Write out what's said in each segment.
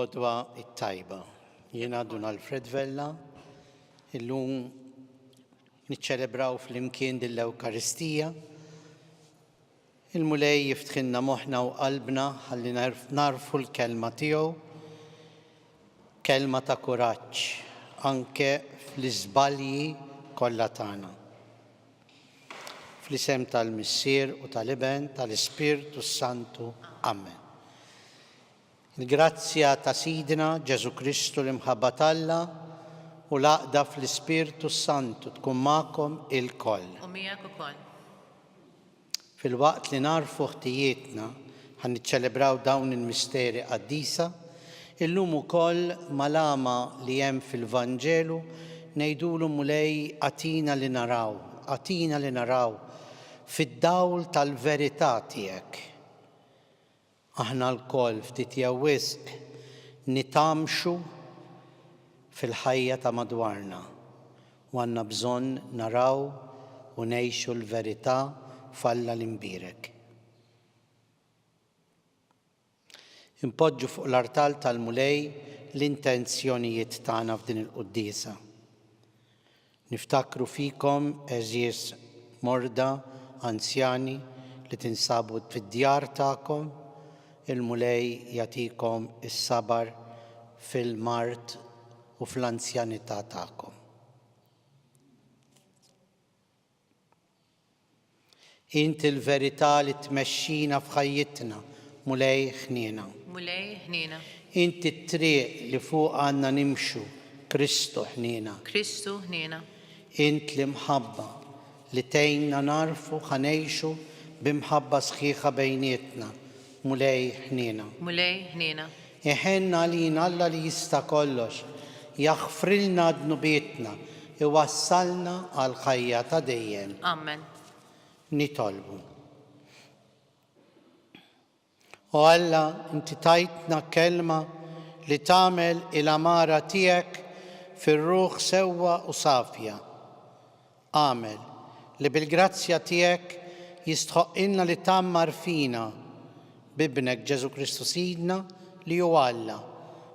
L-għodwa t-tajba. Jiena Dun Alfred Vella, illum niċċelebraw flimkien din l-Ewkaristija. Il-Mulej jiftħilna moħħna u qalbna ħalli narfu l-kelma tiegħu, kelma ta' kuraġġ anke fl-iżbalji kollha tagħna. Fl-isem tal-Missier u tal-Iben, tal-Ispirtu s-Santu. Amen. Il-grazzja ta' Sidna Ġesù Kristu, l-imħabba t'Alla u l-għaqda fl-Ispirtu s-Santu tkun magħkom ilkoll. U miegħek ukoll. Filwaqt li nagħrfu ħtijietna ħa niċċelebraw dawn il-misteri qaddisa, illum ukoll mal-għama li hemm fil-Vanġelu ngħidulu Mulej agħtina li naraw, agħtina li naraw fid-dawl tal-verità tiegħek. Aħna lkoll ftit jew wisq nitgħammxu fil-ħajja ta' madwarna u għandna bżonn naraw u ngħixu l-verità f'Alla l-Imbierek. Inpoġġu fuq l-artal tal-Mulej l-intenzjonijiet tagħna f'din il-quddiesa. Niftakru fikom għeżież morda, anzjani li tinsabu fid-djar tagħkom, il-Mulej jagħtikom is-sabar fil-mard u fl-anzjanità tagħkom. Int il-verità li tmexxina f'ħajjitna, Mulej ħniena. Mulej ħniena. Int it-triq li fuqha għandna nimxu, Kristu ħniena. Kristu ħniena. Int l-imħabba li tgħinna nagħrfu ħa ngħixu b'imħabba sħiħa bejnietna, Mulej ħniena. Mulej ħniena. Iħenn għalina Alla li jista' kollox, jaħfrilna dnubietna, iwassalna għall-ħajja ta' dejjem. Amen. Nitolbu. O Alla, inti tajtna kelma li tagħmel il-għamara tiegħek fir-ruħ sewwa u safja. Agħmel li bil-grazzja tiegħek jistħoqqilna li tgħammar fina, b'Ibnek Ġesù Kristu Sidna, li hu Alla,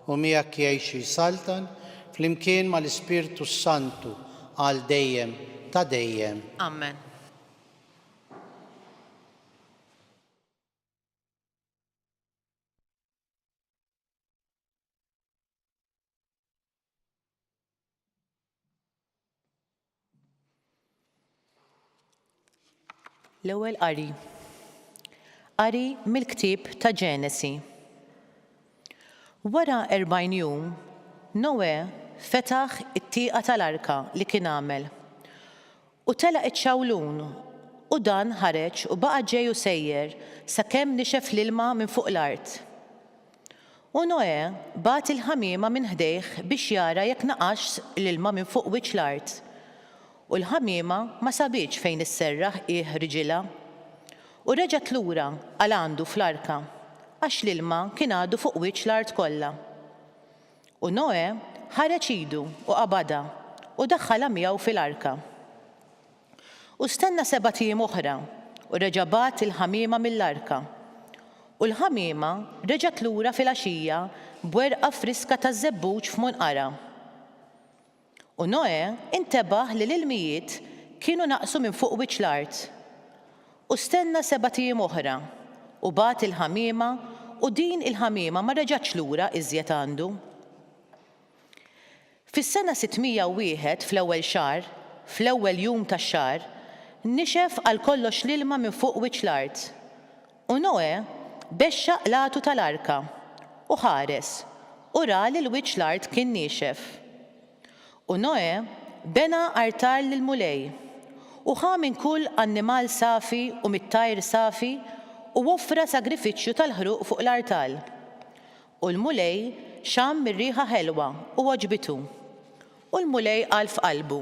u miegħek jgħix u jsaltan, flimkien mal-Ispirtu s-Santu, għal dejjem ta' dejjem. Amen. L-ewwel qari. Qari mill-ktieb ta' Ġenesi. Wara 40 jum, Noè fetaħ it-tieqa tal-arka li kien għamel u telaq iċ-ċawlun u dan ħareġ u baqa' ġej u sejjer sakemm nixef l-ilma minn fuq l-art. U Noè bagħat il-ħamiema minn ħdejh biex jara jekk naqasx l-ilma minn fuq wiċċ l-art. U l-ħamiema ma sabitx fejn isserraħ qiegħ riġilha. U reġgħet lura għal għandu fl-arka, għax l-ilma kien għadu fuq wiċċ l-art kollha. U Noè ħareġ idu u qabadha u daħħalha miegħu fil-arka. U stenna sebat ijiem oħra, u reġa' bagħat il-ħamiema mill-arka. U l-ħamiema reġgħet lura filgħaxija b'werqa friska taż-żebbuġ f'munqarha. U Noè intebaħ li l-ilmijiet kienu naqsu minn fuq wiċċ l-art. U stenna sebat ijiem oħra, u bagħat il-ħamiema, u din il-ħamiema ma reġgħetx lura iżjed għandu. Fis-sena 601 fl-ewwel xahar, fl-ewwel jum tax-xahar, nixef għal kollox l-ilma minn fuq wiċċ l-art. U Noè bexxaq l-għatu tal-arka, u ħares, u ra li l-wiċċ l-art kien niexef. U Noè bena artal lill-Mulej, u ħa minn kull annimal safi u mit-tajr safi u offra sagrifiċċju tal-ħruq fuq l-artal. U l-Mulej xamm ir-riħa ħelwa u għoġbitu. U l-Mulej qal f'qalbu,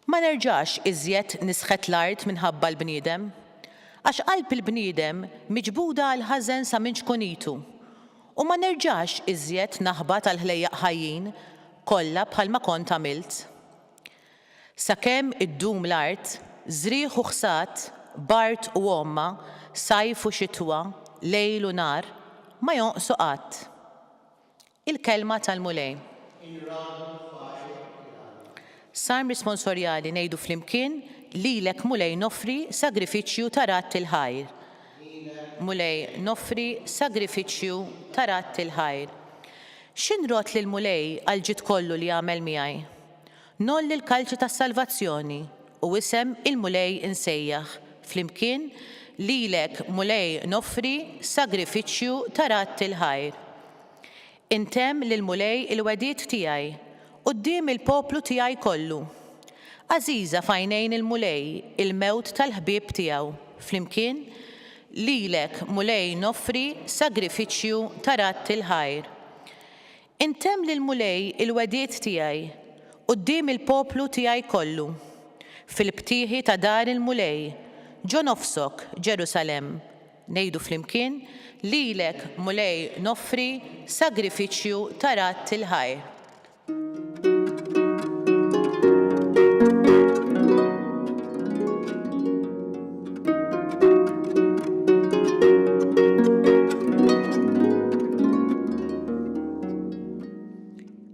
Ma nerġax iżjed nisħet l-art minħabba l-bniedem, għax qalb il-bniedem miġbuda għall-ħażen sa minn ċkunitu, u ma nerġax iżjed naħbat għall-ħlejjaq ħajjin kollha bħalma kont għamilt. Sakemm iddum l-art, żrigħ u ħsad, bard u għomma, sajf u xitwa, lejl u nhar, ma jonqsu qatt. Il-Kelma tal-Mulej. Salm risponsorjali ngħidu flimkien, Lilek Mulej noffri sagrifiċċju ta' radd il-ħajr. Mulej noffri sagrifiċċju ta' radd il-ħajr. Xi nrodd lill-Mulej għall-ġid kollu li għamel miegħi? Ngħolli l-kalċi tas-salvazzjoni u isem il-Mulej insejjaħ, flimkien, Lilek, Mulej, noffri sagrifiċċju ta' radd il-ħajr. Intemm lill-Mulej il-wegħdiet tiegħi quddiem il-poplu tiegħi kollu. Għażiża f'għajnejn il-Mulej il-mewt tal-ħbieb tiegħu, flimkien, Lilek, Mulej, noffri sagrifiċċju ta' radd il-ħajr. Intemm lill-Mulej il-wegħdiet tiegħi quddiem il-poplu tiegħi kollu, fil-btieħi ta' dar il-Mulej, ġo nofsok, Ġerusalemm, ngħidu flimkien, Lilek, Mulej, noffri sagrifiċċju ta' radd il-ħajr.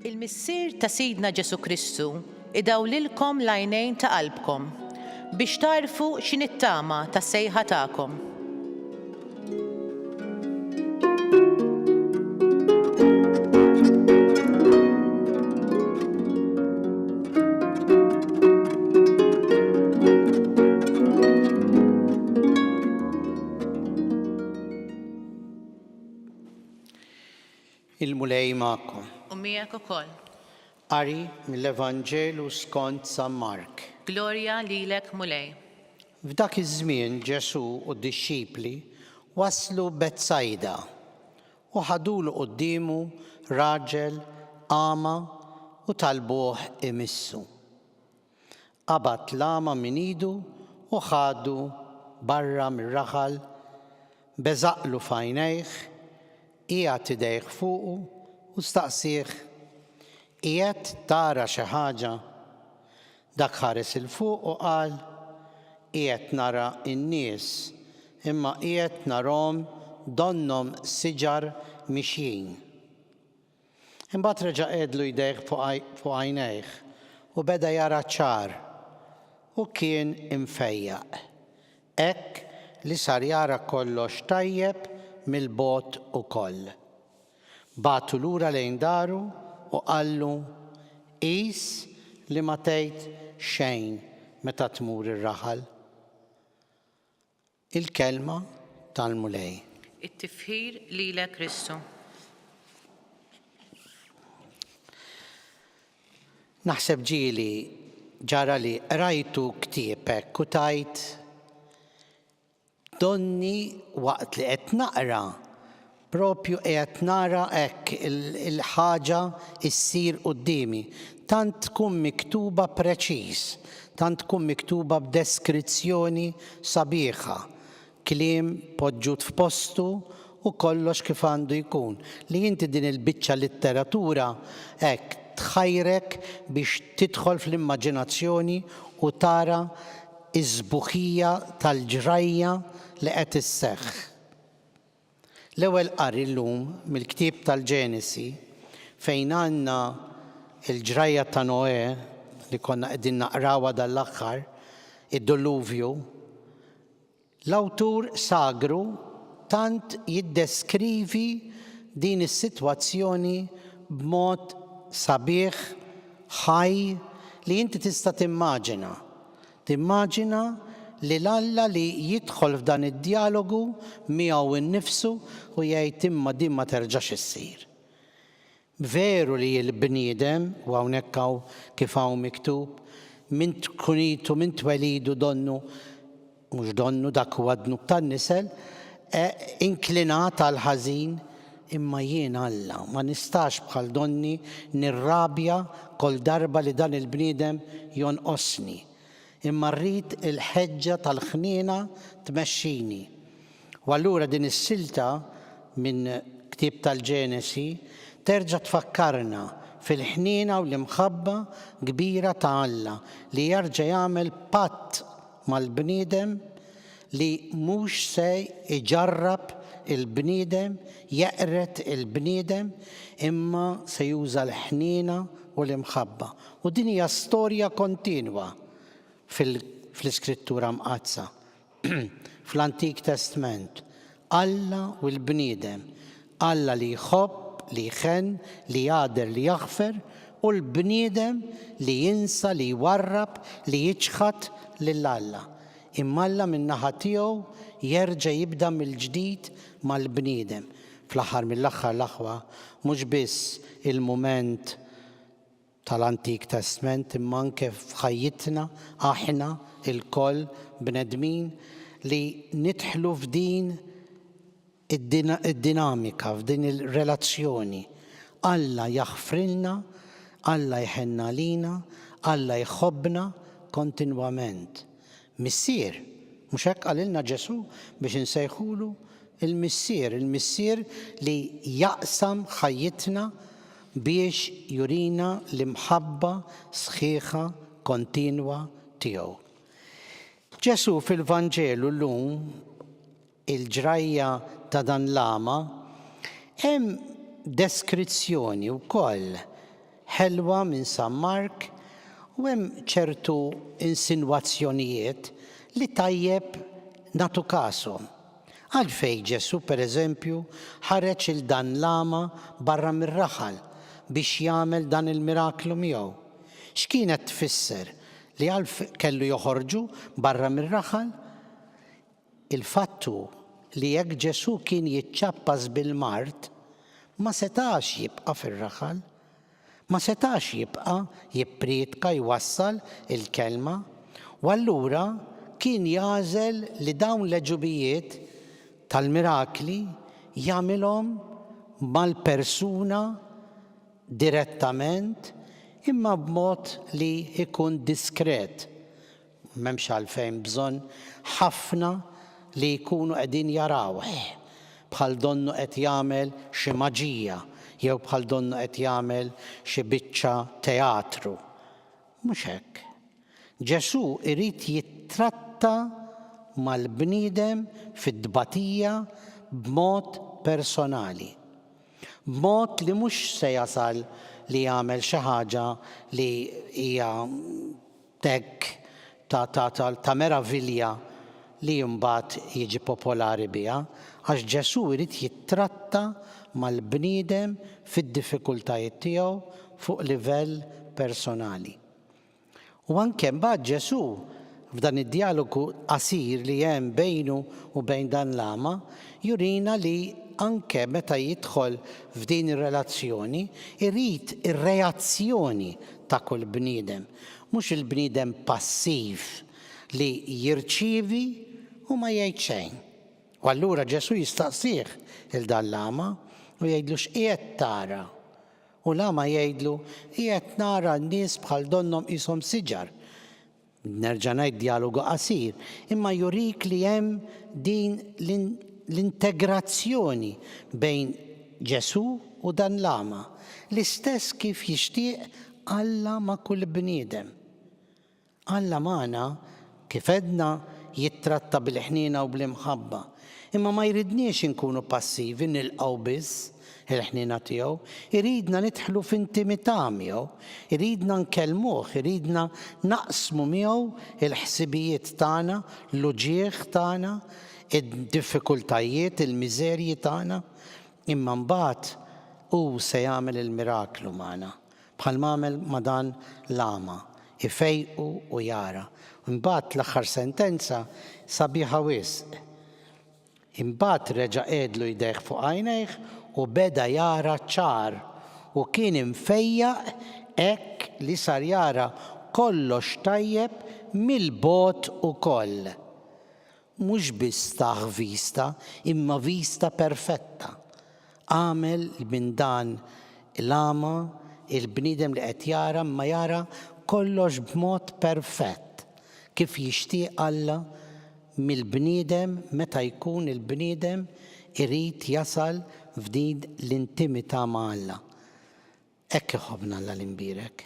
Il-Missier ta' Sidna Ġesù Kristu idawlilkom l-għajnejn ta' qalbkom, biex tagħrfu x'inhi t-tama tas-sejħa tagħkom. Il-Mulej magħkom. U miegħek ukoll. Qari mill-Evanġelu skont San Mark. Glorja lilek Mulej. F'dak iż-żmien Ġesù u d-dixxipli waslu Betsajda, u ħadulu quddiemu raġel agħma u talbuh imissu. Qabad l-agħma minn idu u ħadu barra mir-raħal, beżaqlu f'għajnejh, qiegħed idejh fuqu u staqsieh, Qiegħed tara xi ħaġa? Dak ħares 'il fuq u qal, Qiegħed nara n-nies, imma qiegħed narahom donnhom siġar mixjin. Imbagħad reġa' qegħedlu jdejh fuq għajnejh u beda jara ċar, u kien imfejjaq, hekk li sar jara kollox tajjeb mill-bogħod ukoll. Bagħtu lura lejn daru u qallu, Qis li ma tgħid xejn meta tmur ir-raħal. Il-Kelma tal-Mulej. It-tifħir lilek Kristu. Naħseb ġieli ġara li qrajtu ktieb hekk u tgħid, Donni waqt li qed naqra, propju qiegħed nara hekk il-ħaġa ssir quddiemi. Tant tkun miktuba preċiż, tant tkun miktuba b'deskrizzjoni sabiħa, kliem poġġut f'postu u kollox kif għandu jkun, li inti din il-biċċa litteratura hekk tħajrek biex tidħol fl-immaġinazzjoni u tara is-sbuħija tal-ġrajja li qed isseħħ. L-ewwel qari llum mill-ktieb tal-Ġenesi fejn għandna l-ġrajja ta' Noè li konna qegħdin naqrawha dan l-aħħar, id-Duluvju, L-awtur sagru tant jiddeskrivi din is-sitwazzjoni b'mod sabiħ, ħaj, li inti tista' timmaġina. Timmaġina lil Alla li jidħol f'dan id-djalogu miegħu nnifsu u jgħid imma din ma terġax issir. Veru li l-bniedem, u hawnhekk hawn kif hawn miktub, minn tkunitu, minn twelidu donnu, mhux donnu, dak huwa d-dnub tan-nisel, inklinat għall-ħażin, imma jien Alla ma nistax bħal donni nirrabja kull darba li dan il-bniedem jonqosni, imma rrid il-ħeġġa tal-ħniena tmexxini. U allura din is-silta minn ktieb tal-Ġenesi terġa' tfakkarna fil-ħniena u l-imħabba kbira ta' Alla li jerġa' jagħmel patt mal-bniedem li mhux se jġarrab il-bniedem, jeqred il-bniedem, imma se juża l-ħniena u l-imħabba. U din hija storja kontinwa fl-Iskrittura Mqaddsa. Fl-Antik Testment, Alla u l-bniedem, Alla li jħobb, li jħenn, li jagħder, li jaħfer, u l-bniedem li jinsa, li jwarrab, li jiċħad lil Alla. Imma Alla min-naħa tiegħu jerġa' jibda mill-ġdid mal-bniedem. Fl-aħħar mill-aħħar l-aħwa, mhux biss il-mument tal-Antik Testment imma anke f'ħajjitna aħna lkoll bnedmin li nidħlu f'din id-dinamika, f'din ir-relazzjoni. Alla jaħfrilna, Alla jħenn għalina, Alla jħobbna kontinwament. Missier, mhux hekk qalilna Ġesù biex insejħulu? Il-Missier, il-Missier li jaqsam ħajjitna biex jurina l-imħabba sħiħa kontinwa tiegħu. Ġesù fil-Vanġelu llum il-ġrajja ta' dan l-agħma, hemm deskrizzjoni wkoll ħelwa minn San Mark u hemm ċertu insinwazzjonijiet li tajjeb nagħtu kashom. Għalfejn Ġesù, per eżempju, ħareġ 'il dan l-agħma barra mir-raħal biex jagħmel dan il-miraklu miegħu? X'kienet tfisser li għalf kellu joħorġu barra mir-raħal? Il-fatt hu li jekk Ġesù kien jiċċappas bil-mard, ma setax jibqa' fir-raħal. Ma setax jibqa' jipprietka, jwassal il-kelma. U allura kien jagħżel li dawn l-għeġubijiet tal-mirakli jagħmilhom mal-persuna direttament imma b'mod li jkun diskret. M'hemmx għalfejn bżonn ħafna li jkunu qegħdin jarawh, bħal donnu qed jagħmel xi maġija jew bħal donnu qed jagħmel xi biċċa teatru. Mhux hekk. Ġesù jrid jittratta mal-bniedem fit-tbatija b'mod personali. B'mod li mhux se jasal li jagħmel xi ħaġa li hija Hekk ta' ta' ta' ta' meravilja li mbagħad jiġi popolari biha, għax Ġesù jrid jittratta mal-bniedem fid-diffikultajiet tiegħu fuq livell personali. U anke mbagħad Ġesù f'dan id-djalogu qasir li hemm bejnu u bejn dan l-agħma, jurina li anke meta jidħol f'din ir-relazzjoni, irid ir-reazzjoni ta' kull bniedem. Mhux il-bniedem passiv li jirċievi u ma jgħid xejn. U allura Ġesù jistaqsih 'il dan l-agħma u jgħidlu x'qiegħed tara? U l-agħma jgħidlu qiegħed nara n-nies bħal donnhom qishom siġar. Nerġa' ngħid djalogu qasir, imma jurik li hemm din l-integrazzjoni bejn Ġesù u dan l-agħma, l-istess kif jixtieq Alla ma' kull bniedem. Alla magħna, kif għedna, jittratta bil-ħniena u bl-imħabba. Imma ma jridniex inkunu passivi nilqgħu biss il-ħniena tiegħu, iridna nidħlu f'intimità miegħu, iridna nkellmuh, iridna naqsmu miegħu l-ħsibijiet tagħna, l-uġigħ tagħna, id-diffikultajiet, il-miżerji tagħna. Imma mbagħad hu se jagħmel il-miraklu magħna, bħalma għamel ma' dan l-agħma, ifejqu u jara. Imbagħad l-aħħar sentenza sabiħa wisq. Imbagħad reġa' qegħedlu jdejh fuq għajnejh u beda jara ċar, u kien imfejjaq hekk li sar jara kollox tajjeb mill-bogħod ukoll. Mhux biss tah vista, imma vista perfetta. Għamel minn dan l-agħma il-bniedem li qed jara imma jara kollox b'mod perfett, kif jixtieq Alla mill-bniedem meta jkun il-bniedem irid jasal f'din l-intimità ma' Alla. Hekk iħobbna Alla l-Imbierek.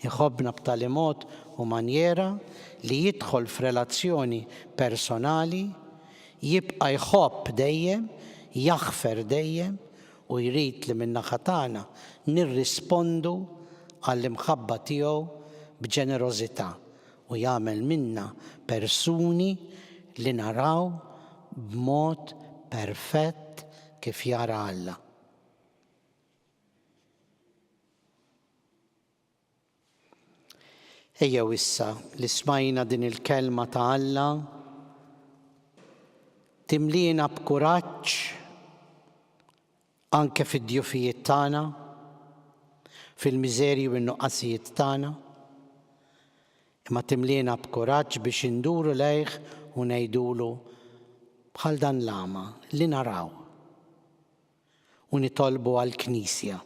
Iħobbna b'tali mod u manjera li jidħol f'relazzjoni personali, jibqa' jħobb dejjem, jaħfer dejjem u jrid li min-naħa tagħna nirrispondu għall-imħabba tiegħu b'ġenerożità u jagħmel minna persuni li naraw b'mod perfett kif jara Alla. Ejjew issa li smajna din il-Kelma ta' Alla timliena b'kuraġġ anke fid-djufijiet tagħna, fil-miżerji u n-nuqqasijiet tagħna, imma timliena b'kuraġġ biex induru lejh u ngħidulu bħal dan l-agħma li naraw. u nitolbu għall-Knisja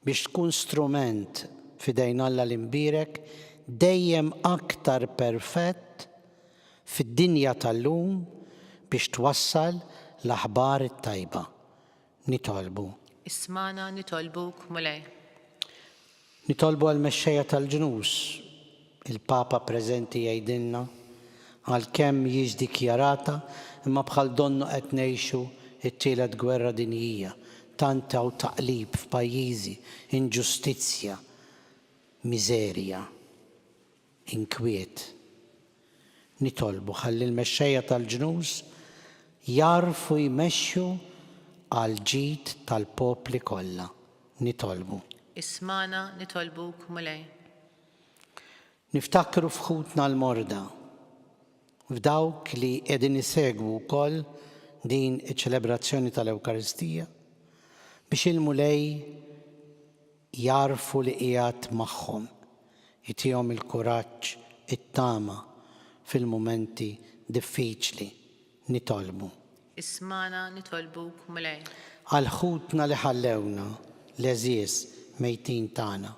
biex tkun strument f'idejn Alla l-Imbierek dejjem aktar perfett fid-dinja tal-lum biex twassal l-aħbar it-tajba. Nitolbu. Ismagħna nitolbuk, Mulej. Nitolbu għall-mexxejja tal-ġnus. Il-Papa preżenti jgħidilna, għalkemm mhijiex dikjarata, imma bħal donnu qed ngħixu t-tielet gwerra dinjija, tant hawn taqlib f'pajjiżi, inġustizzja, miżerja. Inkwiet. Nitolbu ħalli l-mexxejja tal-ġnus jagħrfu jmexxu għall-ġid tal-popli kollha. Nitolbu. Ismagħna nitolbuk, Mulej. Niftakru f'ħutna l-morda, f'dawk li qegħdin isegwu wkoll din iċ-ċelebrazzjoni tal-Ewkaristija, biex il-Mulej jagħrfu li qiegħed magħhom, itihom il-kuraġġ, it-tama fil-mumenti diffiċli. Nitolbu. Ismagħna nitolbuk, Mulej. Għal ħutna li ħallewna, l-għeżież mejtin tagħna.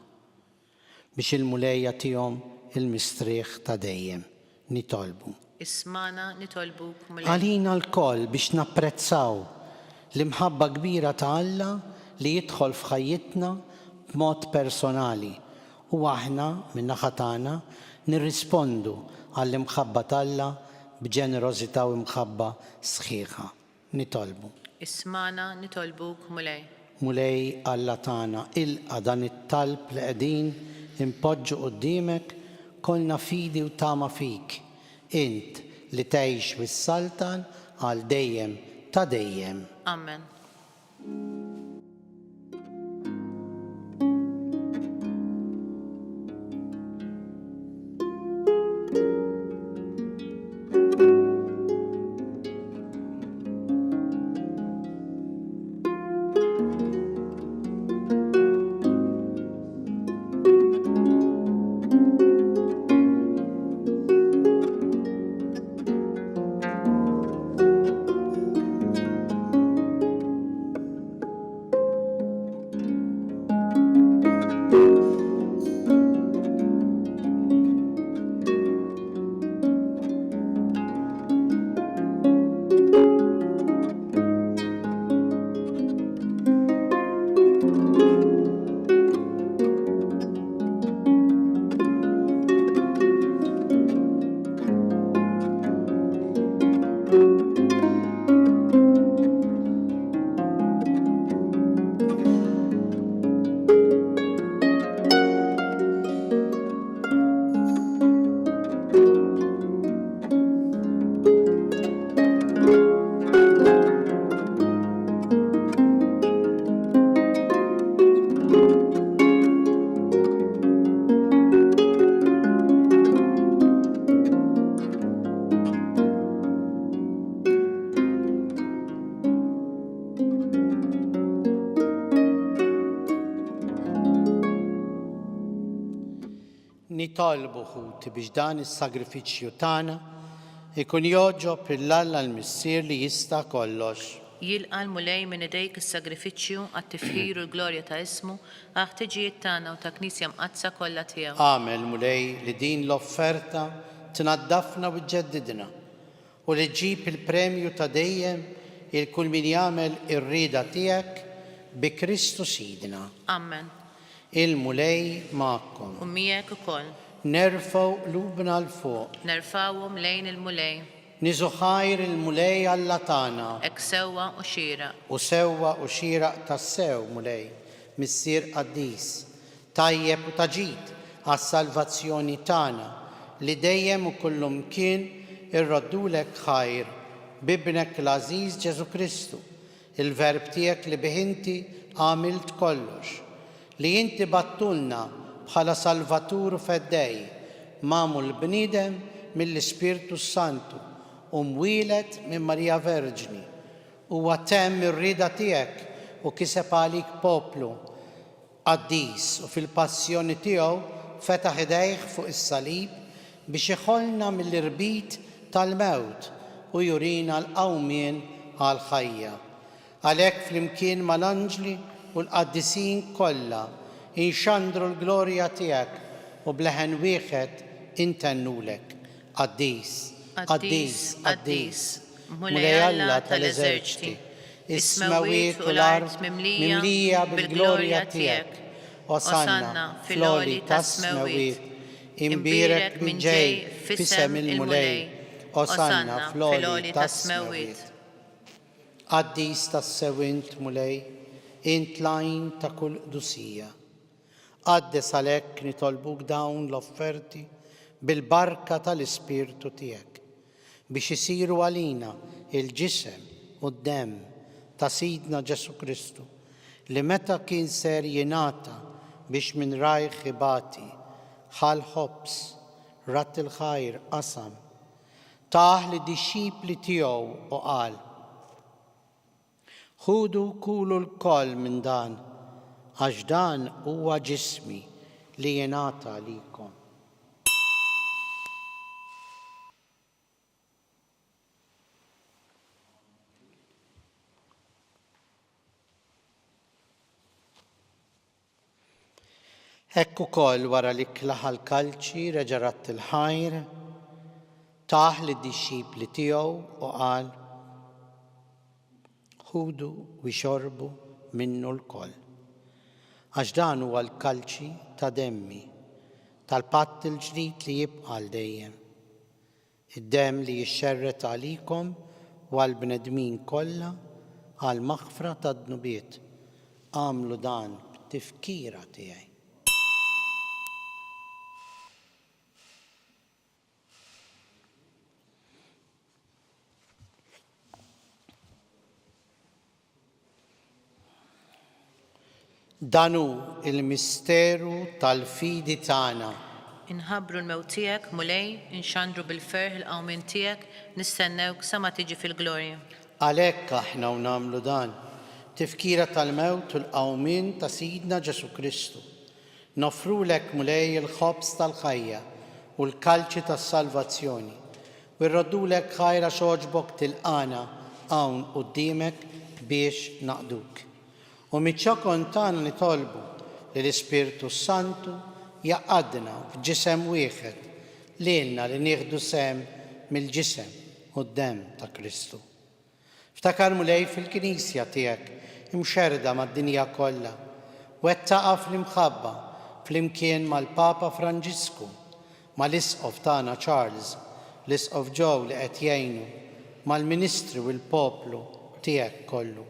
Biex il-Mulej jagħtihom il-mistrieħ ta' dejjem. Nitolbu. Ismagħna nitolbuk, Mulej. Għalina lkoll biex napprezzaw l-imħabba kbira ta' Alla li jidħol f'ħajjitna b'mod personali u aħna, min-naħa tagħna, nirrispondu għall-imħabba t'Alla b'ġenerożità u imħabba sħiħa. Nitolbu. Ismagħna nitolbuk, Mulej. Mulej Alla tagħna, ilqa' dan it-talb li qegħdin inpoġġu quddiemek kollna fidi u tama fik, int li tgħix u ssaltan għal dejjem ta' dejjem. Amen. Nitolbu ħuti biex dan is-sagrifiċċju tagħna ikun jogħġob lil Alla l-Missier li jista' kollox. Jilqa' l-Mulej minn idejk is-sagrifiċċju għat-tifħir u l-glorja ta' ismu, għall-ħtiġijiet tagħna u tal-Knisja Mqaddsa kollha tiegħu. Agħmel, Mulej, li din l-offerta tnaddafna u ġġeddidna, u li ġġib il-premju ta' dejjem 'il kull min jagħmel ir-rieda tiegħek, bi Kristu Sidna. Amen. Il-Mulej magħkom. U miegħek ukoll. Nerfgħu qlubna 'l fuq. Nerfgħuhom lejn il-Mulej. Niżu ħajr il-Mulej Alla tagħna. Hekk sewwa u xieraq. U sewwa u xieraq tassew, Mulej, Missier qaddis, tajjeb u ta' ġid għas-salvazzjoni tagħna, li dejjem u kullumkien irroddulek ħajr b'Ibnek l-għażiż Ġesù Kristu, il-Verb tiegħek li bih inti għamilt kollox, li inti bgħattulna bħala Salvatur u Feddej, magħmul bniedem mill-Ispirtu s-Santu u mwieled minn Marija Verġni. Huwa temm ir-rieda tiegħek u kiseb għalik poplu qaddis u fil-passjoni tiegħu fetaħ idejh fuq is-salib biex iħollna mill-irbit tal-mewt u jurina l-qawmien għall-ħajja. Għalhekk flimkien mal-anġli u l-qaddisin kollha inxandru l-glorja tiegħek u b'leħen wieħed intennulek, Qaddis, qaddis, qaddis, Mulej Alla tal-eżerċti, is-smewwiet u l-art mimlija bil-glorja tiegħek. Osanna fl-għoli tas-smewwiet. Imbierek min ġej f'isem il-Mulej. Osanna fl-għoli tas-smewwiet. Qaddis tassew int, Mulej, int l-għajn ta' kull qdusija. Qaddes għalhekk nitolbuk dawn l-offerti bil-barka tal-Ispirtu tiegħek, biex isiru għalina l-ġisem u d-demm ta' Sidna Ġesù Kristu, li meta kien ser jingħata biex minn rajh ibati, ħa l-ħobż, radd il-ħajr, qasam, tah lid-dixxipli tiegħu u qal, Ħudu u kulu lkoll minn dan, għax dan huwa ġismi li jingħata għalikom. Hekk ukoll wara li klaħa l-kalċi reġa' radd il-ħajr, tah lid-dixxipli tiegħu u qal, Ħudu u ixorbu minnu lkoll, għax dan huwa l-kalċi ta' demmi, tal-patt il-ġdid li jibqa' għal dejjem. Id-demm li jixxerred għalikom u għall-bnedmin kollha għall-maħfra tad-dnubiet. Agħmlu dan b'tifkira tiegħi. Dan hu l-misteru tal-fidi tagħna. Inħabbru l-mewt tiegħek, Mulej, inxandru bil-ferħ il-qawmien tiegħek, nistennewk sa ma tiġi fil-glorja. Għalhekk aħna u nagħmlu dan, tifkira tal-mewt u l-qawmien ta' Sidna Ġesù Kristu, noffrulek, Mulej, il-ħobż tal-ħajja u l-kalċi tas-salvazzjoni, U rroddulek ħajr għax għoġbok tilqagħna hawn quddiemek biex naqduk. U miċ-ċokon tagħna nitolbu li l-Ispirtu s-Santu jgħaqqadna f'ġisem wieħed, lilna li nieħdu sehem mill-ġisem u d-demm ta' Kristu. Ftakar Mulej fil-Knisja tiegħek imxerrda mad-dinja kollha, wettaqha fl-imħabba flimkien mal-Papa Franġisku, mal-Isqof tagħna Charles, l-Isqof Joe li qed jgħinu, mal-ministri u l-poplu tiegħek kollu.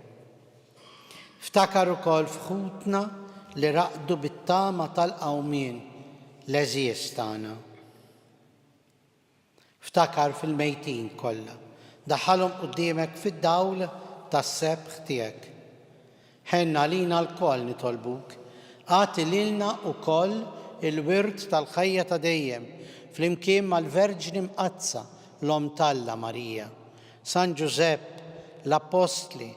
Ftakar ukoll f'ħutna li raqdu bit-tama tal-qawmien, l-għeżież tagħna. Ftakar fil-mejtin kollha. Daħħalhom quddiemek fid-dawl tas-sebħ tiegħek. Ħenn għalina lkoll nitolbuk. Agħti lilna wkoll il-wirt tal-ħajja ta' dejjem, flimkien mal-Verġni Mqaddsa, l-Omm t'Alla Marija, San Ġużepp, l-Appostli,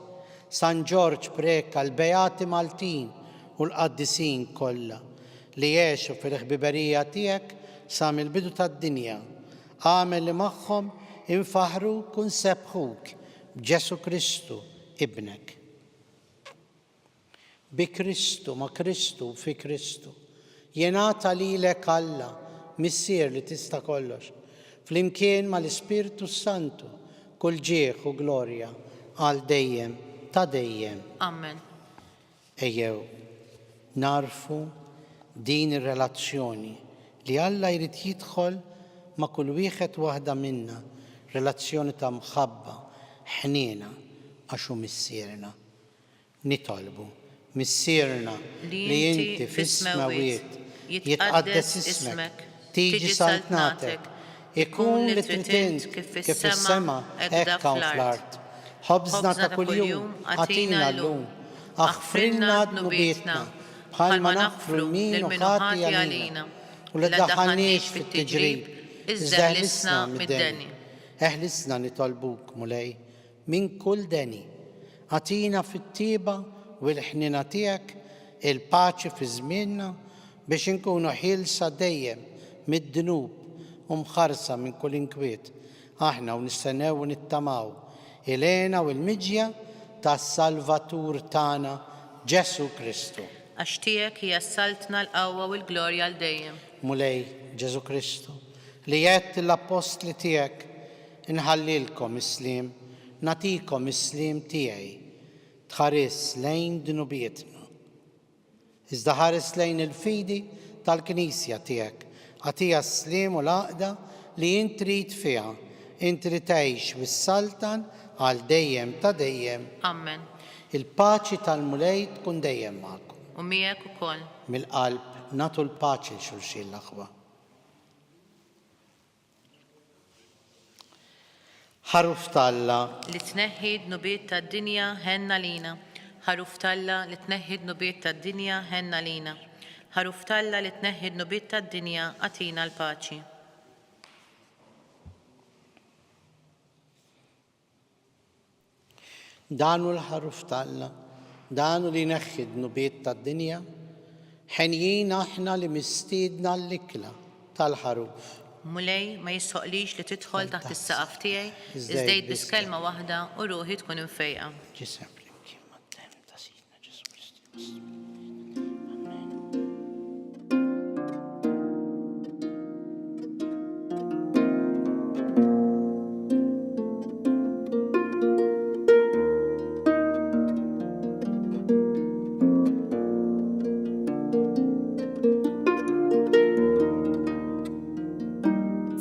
San Ġorġ Preca, l-Beati Maltin u l-qaddisin kollha, li għexu fil-ħbiberija tiegħek sa mill-bidu tad-dinja, agħmel li magħhom infaħħruk u nsebbħuk b'Ġesù Kristu, Ibnek. Bi Kristu, ma' Kristu u fi Kristu, jingħata lilek Alla, Missier li tista' kollox, flimkien mal-Ispirtu s-Santu, kull ġieħ u glorja għal dejjem ta' dejjem. Amen. Ejjew nagħrfu din ir-relazzjoni li Alla jrid jidħol ma' kull wieħed u waħda minna. Relazzjoni ta' mħabba, ħniena, għax hu Missierna. Nitolbu, Missierna li inti fis-smewwiet, jitqaddes ismek, tiġi saltnatek, ikun li trid int kif fis-sema hekk hawn fl-art. Ħobżna ta' kuljum agħtina llum. Aħfrilna dnubietna, bħalma naħfru 'l min hu ħati għalina. U la ddaħħalniex fit-tiġrib, iżda eħlisna mid-deni. Eħlisna nitolbuk, Mulej, minn kull deni. Agħtina fit-tjieba u l-ħniena tiegħek il-paċi fi żmienna biex inkunu ħielsa dejjem mid-dnub u mħarsa minn kull inkwiet, aħna u nistennew u nittamaw il-hena u l-miġja tas-Salvatur tagħna, Ġesù Kristu. Għax tiegħek hija s-saltna, l-qawwa u l-glorja għal dejjem. Mulej Ġesù Kristu, li għedt lill-appostli tiegħek, Inħallilkom is-sliem, nagħtikom is-sliem tiegħi. Tħarisx lejn dnubietna. Iżda ħares lejn il-fidi tal-Knisja tiegħek, agħtiha s-sliem u l-għaqda li int trid fiha, int li tgħix u ssaltan għal dejjem ta' dejjem. Ammen. Il-paċi tal-Mulej tkun dejjem magħkom. U miegħek ukoll. Mill-qalb nagħtu l-paċi 'l xulxin l-aħwa. Ħaruf t'Alla. Li tneħħi d-dnubiet tad-dinja, ħenn għalina. Ħaruf t'Alla, li tneħħi d-dnubiet tad-dinja, ħenn għalina. Ħaruf t'Alla, li tneħħi d-dnubiet tad-dinja, agħtina l-paċi. Dan hu l-Ħaruf t'Alla, dan hu li jneħħi d-dnubiet tad-dinja. Henjin aħna li mistiedna għall-ikla tal-Ħaruf. Mulej, ma jistħoqqlix li tidħol taħt is-saqaf tiegħi, iżda għid biss kelma waħda u ruħi tkun imfejqa. Ġisem flimkien mad-demm ta' Sidna Ġesù Kristu. Amen.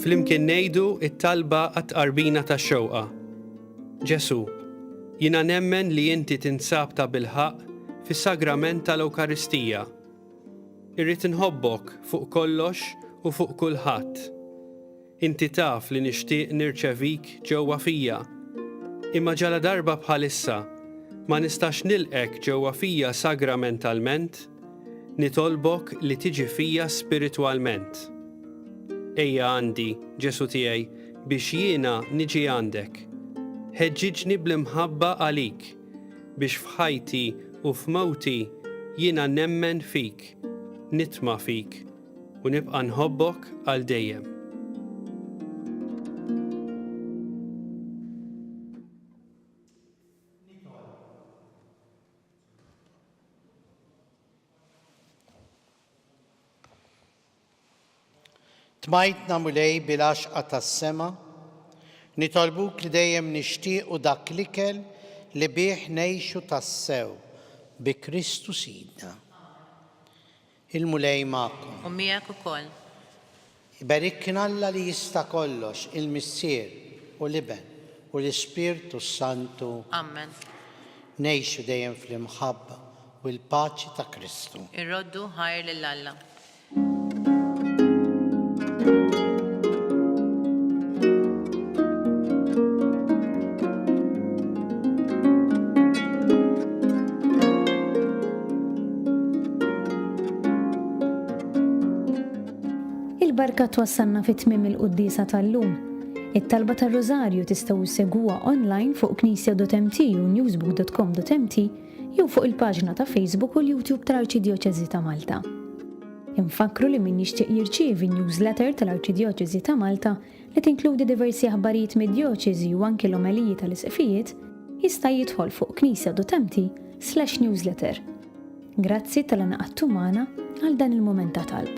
Flimkien ngħidu t-talba għat-tqarbina tax-xewqa. Ġesù, jiena nemmen li inti tinsab tabilħaqq fis-Sagrament tal-Ewkaristija. Irrid inħobbok fuq kollox u fuq kulħadd. Inti taf li nixtieq nirċevik ġewwa fija, imma ġaladarba bħalissa ma nistax nilqgħek ġewwa fija sagramentalment, nitolbok li tiġi fija spiritwalment. Ejja għandi, Ġesù tiegħi, biex jiena niġi għandek. Ħeġġiġni bl-imħabba għalik, biex f'ħajti u f'mewti jiena nemmen fik, nitma' fik, u nibqa' nħobbok għal dejjem. Tmajtna Mulej bil-għaxqa tas-sema, nitolbuk li dejjem nixtiequ dak l-ikel li bih ngħixu tassew bi Kristu Sidna. Il-Mulej magħkom. U miegħek ukoll. Iberikna Alla li jista' kollox, il-Missier, u l-Iben, u l-Ispirtu s-Santu. Ammen. Ngħixu dejjem fl-imħabba u l-paċi ta' Kristu. Irroddu ħajr lil Alla. Il-barka twassalna fi tmiem il-quddiesa tal-lum. It-talba tar-Rużarju tistgħu ssegwuha online fuq knisja.mt u newsbook.com.mt jew fuq il-paġna ta' Facebook u l-YouTube tal-Arċidjoċesi ta' Malta. Infakkru li min jixtieq jirċievi n-newsletter tal-Arċidjoċesi ta' Malta li tinkludi diversi aħbarijiet mid-djoċesi u anki l-omeliji tal-isqfijiet, jista' jidħol fuq knisja.mt/newsletter. Grazzi talli ngħaqadtu magħna għal dan il-mument ta' talb.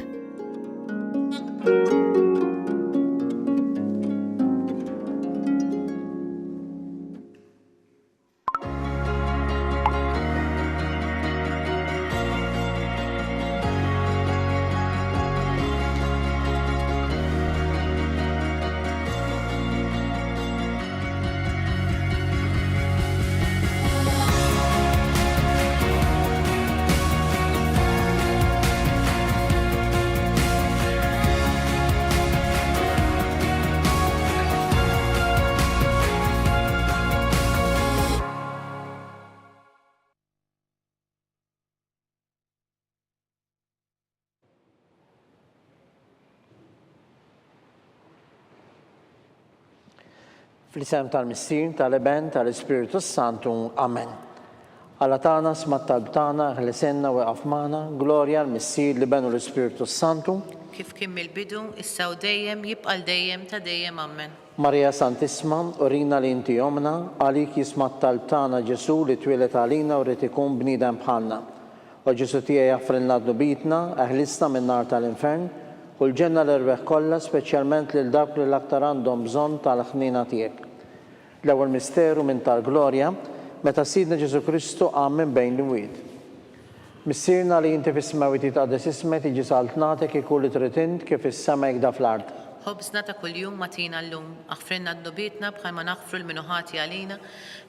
Fl-isem tal-Missier, tal-Iben, tal-Ispirtu s-Santu. Amen. Alla tagħna, sma' t-talb tagħna, eħlisilna u ieqaf magħna. Glorja l-Missier, l-Iben u l-Ispirtu s-Santu. Kif kien mill-bidu, issa u dejjem, jibqa' għal dejjem ta' dejjem. Amen. Marija Santissma, urina li inti ommna, għalik jisma' t-talb tagħna Ġesù li twieled għalina u ried ikun bniedem bħalna. O Ġesù tiegħi aħfrilna dnubietna, eħlisna min-nar tal-infern, u l-ġenna l-erwieħ kollha, speċjalment lil dawk li l-aktar għandhom bżonn tal-ħniena tiegħek. L-ewwel misteru minn tal-glorja, meta Sidna Ġesù Kristu qam minn bejn l-imwiet. Missierna li inti fis-smewwiet jitqaddes ismek, tiġi saltnatek, ikun li trid int, kif fis-sema hekk da fl-art. Ħobżna ta' kuljum agħtina llum. Aħfrilna dnubietna bħalma naħfru 'l min hu ħati għalina,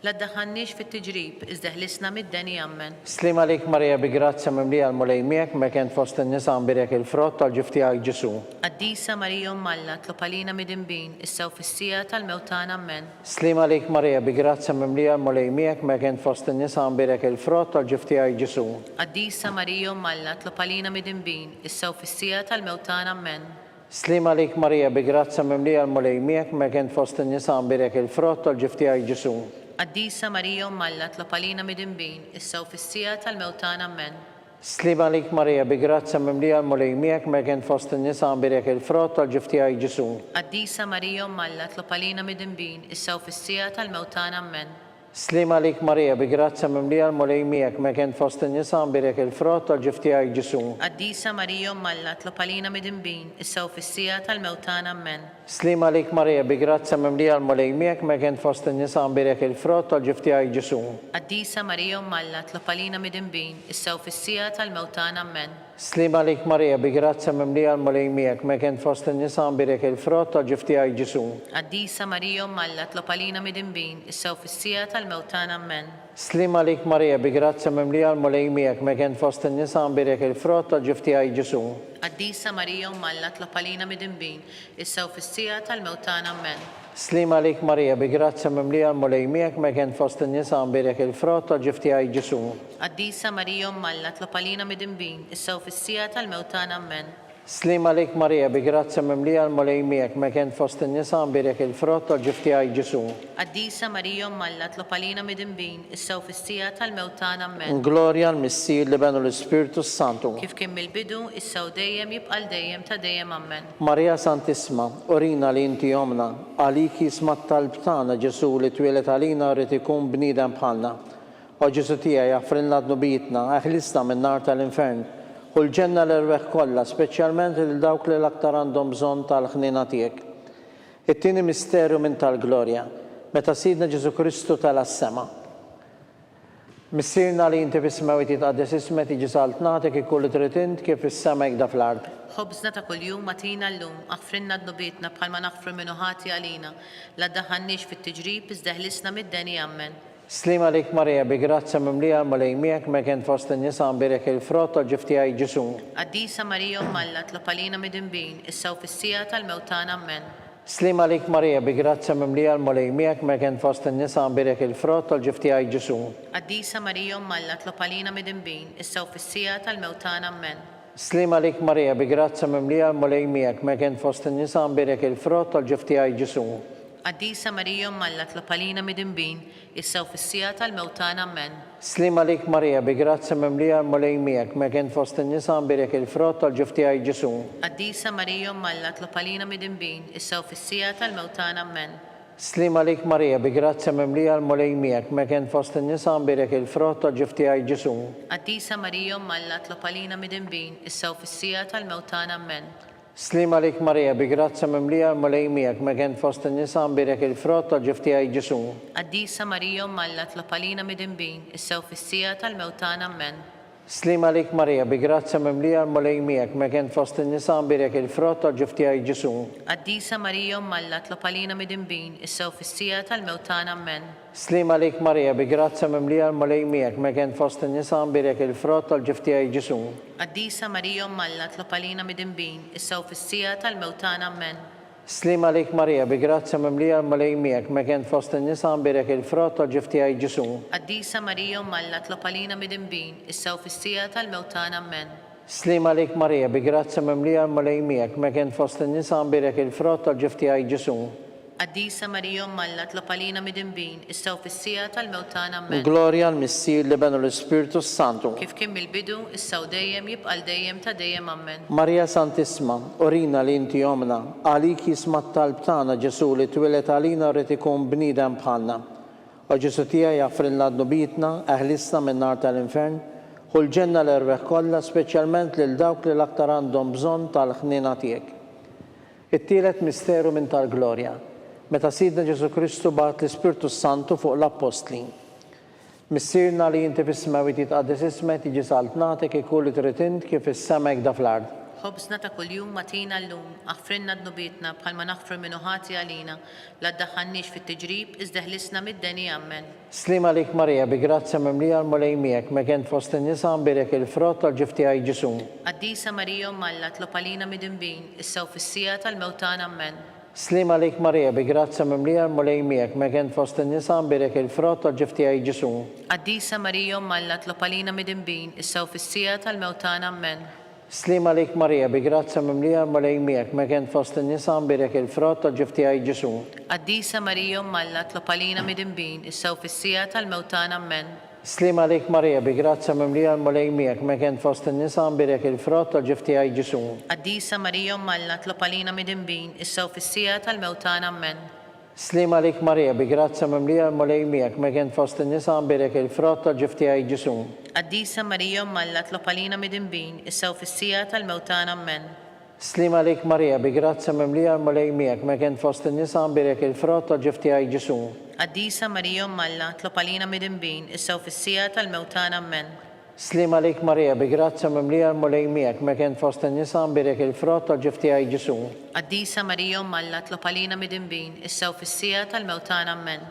La ddaħħalniex fit-tiġrib, iżda eħlisna mid-deni. Ammen. Sliem għalik Marija bi grazzja mimlija l-Mulej miegħek, mek ent fost in-nisa mbierek il-frott tal-ġuf tiegħek Ġesù. Qaddisa Marija Omm Alla, tlob għalina midinbin, issa u fis-siegħa tal-mewt tagħna. Ammen. Sliem għalik Marija bi grazzja mimlija l-Mulej miegħek, mek ent fost in-nisa mbierek il-frott tal-ġuf tiegħek Ġesù. Qaddisa Marija Omm Alla, tlob għalina midinbin, issa u fis-siegħa tal-mewt tagħna. Ammen. Sliem għalik Marija bi grazzja mimlija l-Mulej miegħek mek int fost in-nisa mbierek il-frott tal-ġuf tiegħek Ġesù. Qaddisa Marija Omm Alla tlob għalina midinbin, issa u fis-siegħa tal-mewt tagħna Ammen. Sliem għalik Marija bi grazzja mimlija l-Mulej miegħek mek int fost in-nisa mbierek il-frott tal-ġuf tiegħek Ġesù. Qaddisa Marija Omm Alla tlob għalina midinbin, issa u fis-siegħa tal-mewt tagħna Ammen. Sliem għalik Marija bi grazzja mimlija l-Mulej miegħek mek int fost in-nisa mbierek il-frott tal-ġuf tiegħek Ġesù. Qaddisa Marija Omm Alla tlob għalina midinbin, issa u fis-siegħa tal-mewt tagħna Ammen. Sliem għalik Marija bi grazzja mimlija l-Mulej miegħek mek int fost in-nisa mbierek il-frott tal-ġuf tiegħek Ġesù. Qaddisa Marija Omm Alla tlob għalina midinbin, issa u fis-siegħa tal-mewt tagħna Ammen. Sliem għalik Marija bi grazzja mimlija l-Mulej miegħek mek int fost in-nisa mbierek il-frott tal-ġuf tiegħek Ġesù. Qaddisa Marija Omm Alla tlob għalina midinbin, issa u fis-siegħa tal-mewt tagħna Ammen. Sliem għalik Marija bi grazzja mimlija l-Mulej miegħek mek int fost in-nisa mbierek il-frott tal-ġuf tiegħek Ġesù. Qaddisa Marija Omm Alla tlob għalina midinbin, issa u fis-siegħa tal-mewt tagħna Ammen. Sliem għalik Marija bi grazzja mimlija l-Mulej miegħek mek int fost in-nisa mbierek il-frott tal-ġuf tiegħek Ġesù. Qaddisa Marija Omm Alla tlob għalina midinbin, issa u fis-siegħa tal-mewt tagħna Ammen. Sliem għalik Marija bi grazzja mimlija l-Mulej miegħek mek int fost in-nisa mbierek il-frott tal-ġuf tiegħek Ġesù. Qaddisa Marija Omm Alla tlob għalina midinbin, issa u fis-siegħa tal-mewt tagħna Ammen. Glorja l-Missier, l-Iben u l-Ispirtu s-Santu. Kif kien mill-bidu, issa u dejjem, jibqa' għal dejjem ta' dejjem Ammen. Marija Santissma, urina li inti Ommna, għalik jisma' t-talb tagħna Ġesù li twieled għalina ried ikun bniedem bħalna. O Ġesù tiegħi aħfrilna dnubietna, eħlisna min-nar tal-infern, ħu l-ġenna l-erwieħ kollha, speċjalment lil dawk li l-aktar għandhom bżonn tal-ħniena tiegħek. It-tieni misteru minn tal-glorja, meta Sidna Ġesù Kristu tela' s-sema. Missierna li inti fis-smewwiet jitqaddes ismek, tiġi saltnatek, ikun li trid int, kif fis-sema hekk da fl-art. Ħobżna ta' kuljum agħtina llum, aħfrilna dnubietna bħalma naħfru 'l min hu ħati għalina, la ddaħħalniex fit-tiġrib iżda eħlisna mid-deni. Ammen. Sliem għalik Marija bi grazzja mimlija l-Mulej miegħek, mek int fost in-nisa mbierek il-frott tal-ġuf tiegħek Ġesù. Qaddisa Marija Omm Alla tlob għalina midinbin, issa u fis-siegħa tal-mewt tagħna. Ammen. Sliem għalik Marija bi grazzja mimlija l-Mulej miegħek mek int fost in-nisa mbierek il-frott tal-ġuf tiegħek Ġesù. Qaddisa Marija Omm Alla tlob għalina midinbin, issa u fis-siegħa tal-mewt tagħna. Ammen. Sliem għalik Marija bi grazzja mimlija l-Mulej miegħek mek int fost in-nisa mbierek il-frott tal-ġuf tiegħek Ġesù. Qaddisa Marija Omm Alla tlob għalina midinbin, issa u fis-siegħa tal-mewt tagħna. Ammen. Sliem għalik Marija bi grazzja mimlija l-Mulej miegħek, mek int fost in-nisa mbierek il-frott tal-ġuf tiegħek Ġesù. Qaddisa Marija Omm Alla tlob għalina midinbin, issa u fis-siegħa tal-mewt tagħna. Ammen. Sliem għalik Marija bi grazzja mimlija l-Mulej miegħek, mek int fost in-nisa mbierek il-frott tal-ġuf tiegħek Ġesù. Qaddisa Marija Omm Alla tlob għalina midinbin, issa u fis-siegħa tal-mewt tagħna. Ammen. Sliem għalik Marija bi grazzja mimlija l-Mulej miegħek, mek int fost in-nisa mbierek il-frott tal-ġuf tiegħek Ġesù. Qaddisa Marija Omm Alla tlob għalina midinbin, issa u fis-siegħa tal-mewt tagħna. Ammen. Sliem għalik Marija bi grazzja mimlija l-Mulej miegħek, mek int fost in-nisa mbierek il-frott tal-ġuf tiegħek Ġesù. Qaddisa Marija Omm Alla tlob għalina midinbin, issa u fis-siegħa tal-mewt tagħna. Ammen. Sliem għalik Marija bi grazzja mimlija l-Mulej miegħek, mek int fost in-nisa mbierek il-frott tal-ġuf tiegħek Ġesù. Qaddisa Marija Omm Alla tlob għalina midinbin, issa u fis-siegħa tal-mewt tagħna. Ammen. Sliem għalik Marija bi grazzja mimlija l-Mulej miegħek, mek int fost in-nisa mbierek il-frott tal-ġuf tiegħek Ġesù. Qaddisa Marija Omm Alla tlob għalina midinbin, issa u fis-siegħa tal-mewt tagħna. Ammen. Sliem għalik Marija bi grazzja mimlija l-Mulej miegħek, mek int fost in-nisa mbierek il-frott tal-ġuf tiegħek Ġesù. Qaddisa Marija Omm Alla tlob għalina midinbin, issa u fis-siegħa tal-mewt tagħna. Ammen. Glorja l-Missier, l-Iben u l-Ispirtu s-Santu. Kif kien mill-bidu, issa u dejjem, jibqa' għal dejjem ta' dejjem. Ammen. Marija Santissma, urina li inti Ommna, għalik jisma' t-talb tagħna Ġesù li twieled għalina u ried ikun bniedem bħalna. O Ġesù tiegħi aħfrilna dnubietna, eħlisna min-nar tal-infern, ħu l-ġenna l-erwieħ kollha, speċjalment lil dawk li l-aktar għandhom bżonn tal-ħniena tiegħek. It-tielet misteru minn tal-glorja, meta Sidna Ġesù Kristu bagħat l-Ispirtu s-Santu fuq l-Appostli. Missierna li inti fis-smewwiet jitqaddes ismek, tiġi saltnatek, ikun li trid int kif fis-sema hekk da fl-art. Ħobżna ta' kuljum agħtina llum, aħfrilna dnubietna bħalma naħfru 'l min hu ħati għalina, la ddaħħalniex fit-tiġrib, iżda eħlisna mid-deni. Ammen. Sliem għalik Marija, bi grazzja mimlija l-Mulej miegħek, megħent fost in-nisa mbierek il-frott tal-ġuf tiegħi Ġesù. Qaddisa Marija Omm Alla tlob għalina midinbin, issa u fis-siegħa tal-mewt tagħna. Ammen. Sliem għalik Marija, bi grazzja mimlija l-Mulej miegħek, megħent fost in-nisa mbierek il-frott tal-ġuf tiegħi Ġesù. Qaddisa Marija Omm Alla tlob għalina midinbin, issa u fis-siegħa tal-mewt tagħna. Ammen. Sliem għalik Marija, bi grazzja mimlija l-Mulej miegħek, megħent fost in-nisa mbierek il-frott tal-ġuf tiegħi Ġesù. Qaddisa Marija Omm Alla tlob għalina midinbin, issa u fis-siegħa tal-mewt tagħna. Ammen. Sliem għalik Marija, bi grazzja mimlija l-Mulej miegħek, megħent fost in-nisa mbierek il-frott tal-ġuf tiegħi Ġesù. Qaddisa Marija Omm Alla tlob għalina midinbin, issa u fis-siegħa tal-mewt tagħna. Ammen. Sliem għalik Marija, bi grazzja mimlija l-Mulej miegħek, megħent fost in-nisa mbierek il-frott tal-ġuf tiegħi Ġesù. Qaddisa Marija Omm Alla tlob għalina midinbin, issa u fis-siegħa tal-mewt tagħna. Ammen. Sliem għalik Marija, bi grazzja mimlija l-Mulej miegħek, megħent fost in-nisa mbierek il-frott tal-ġuf tiegħi Ġesù. Qaddisa Marija Omm Alla tlob għalina midinbin, issa u fis-siegħa tal-mewt tagħna. Ammen. Sliem għalik Marija, bi grazzja mimlija l-Mulej miegħek, megħent fost in-nisa mbierek il-frott tal-ġuf tiegħi Ġesù. Qaddisa Marija Omm Alla tlob għalina midinbin, issa u fis-siegħa tal-mewt tagħna. Ammen.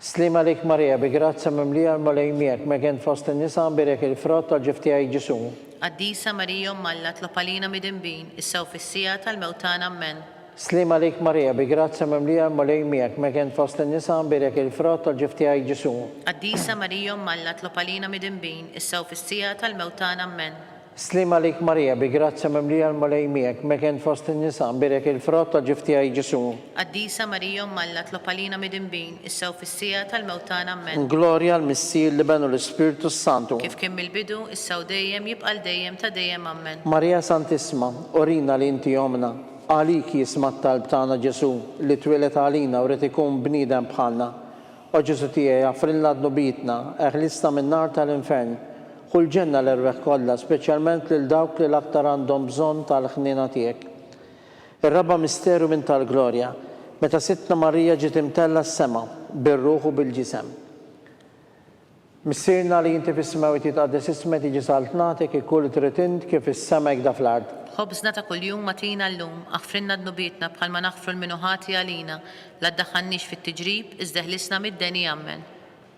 Sliem għalik Marija, bi grazzja mimlija l-Mulej miegħek, megħent fost in-nisa mbierek il-frott tal-ġuf tiegħi Ġesù. Qaddisa Marija Omm Alla tlob għalina midinbin, issa u fis-siegħa tal-mewt tagħna. Ammen. Sliem għalik Marija, bi grazzja mimlija l-Mulej miegħek, megħent fost in-nisa mbierek il-frott tal-ġuf tiegħi Ġesù. Qaddisa Marija Omm Alla tlob għalina midinbin, issa u fis-siegħa tal-mewt tagħna. Ammen. Sliem għalik Marija, bi grazzja mimlija l-Mulej miegħek, megħent fost in-nisa mbierek il-frott tal-ġuf tiegħi Ġesù. Qaddisa Marija Omm Alla tlob għalina midinbin, issa u fis-siegħa tal-mewt tagħna. Ammen. Glorja l-Missier, l-Iben u l-Ispirtu s-Santu. Kif kien mill-bidu, issa u dejjem, jibqa' għal dejjem ta' dejjem. Ammen. Marija Santissma, urina li inti Ommna. Għalik jisma' t-talb tagħna Ġesù li twieled għalina u ried ikun bniedem bħalna. O Ġesù tiegħi aħfrilna dnubietna, eħlisna min-nar tal-infern. Ħu l-ġenna l-erwieħ kollha, speċjalment lil dawk li l-aktar għandhom bżonn tal-ħniena tiegħek. Ir-raba' misteru minn tal-glorja, meta Sidtna Marija ġiet imtellgħa s-sema, bir-ruħ u bil-ġisem. Missierna li inti fis-smewwiet jitqaddes ismek tiġi saltnatek ikun li trid int kif fis-sema hekk da fl-art. Ħobżna ta' kuljum agħtina llum, aħfrilna dnubietna bħalma naħfru 'l min hu ħati għalina, la ddaħħalniex fit-tiġrib, iżda eħlisna mid-deni. Ammen.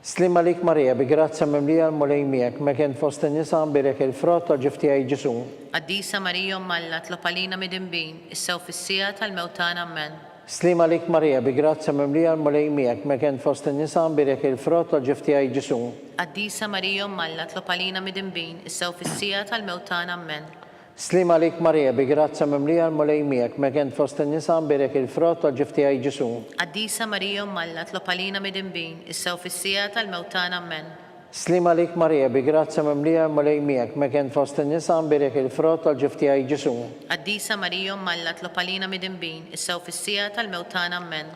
Sliem għalik Marija, bi grazzja mimlija l-Mulej miegħek, megħent fost in-nisa mbierek il-frott tal-ġuf tiegħi Ġesù. Qaddisa Marija Omm Alla tlob għalina midinbin, issa u fis-siegħa tal-mewt tagħna. Ammen. Sliem għalik Marija, bi grazzja mimlija l-Mulej miegħek, megħent fost in-nisa mbierek il-frott tal-ġuf tiegħi Ġesù. Qaddisa Marija Omm Alla tlob għalina midinbin, issa u fis-siegħa tal-mewt tagħna. Ammen. Sliem għalik Marija, bi grazzja mimlija l-Mulej miegħek, megħent fost in-nisa mbierek il-frott tal-ġuf tiegħi Ġesù. Qaddisa Marija Omm Alla tlob għalina midinbin, issa u fis-siegħa tal-mewt tagħna. Ammen. Sliem għalik Marija, bi grazzja mimlija l-Mulej miegħek, megħent fost in-nisa mbierek il-frott tal-ġuf tiegħi Ġesù. Qaddisa Marija Omm Alla tlob għalina midinbin, issa u fis-siegħa tal-mewt tagħna. Ammen.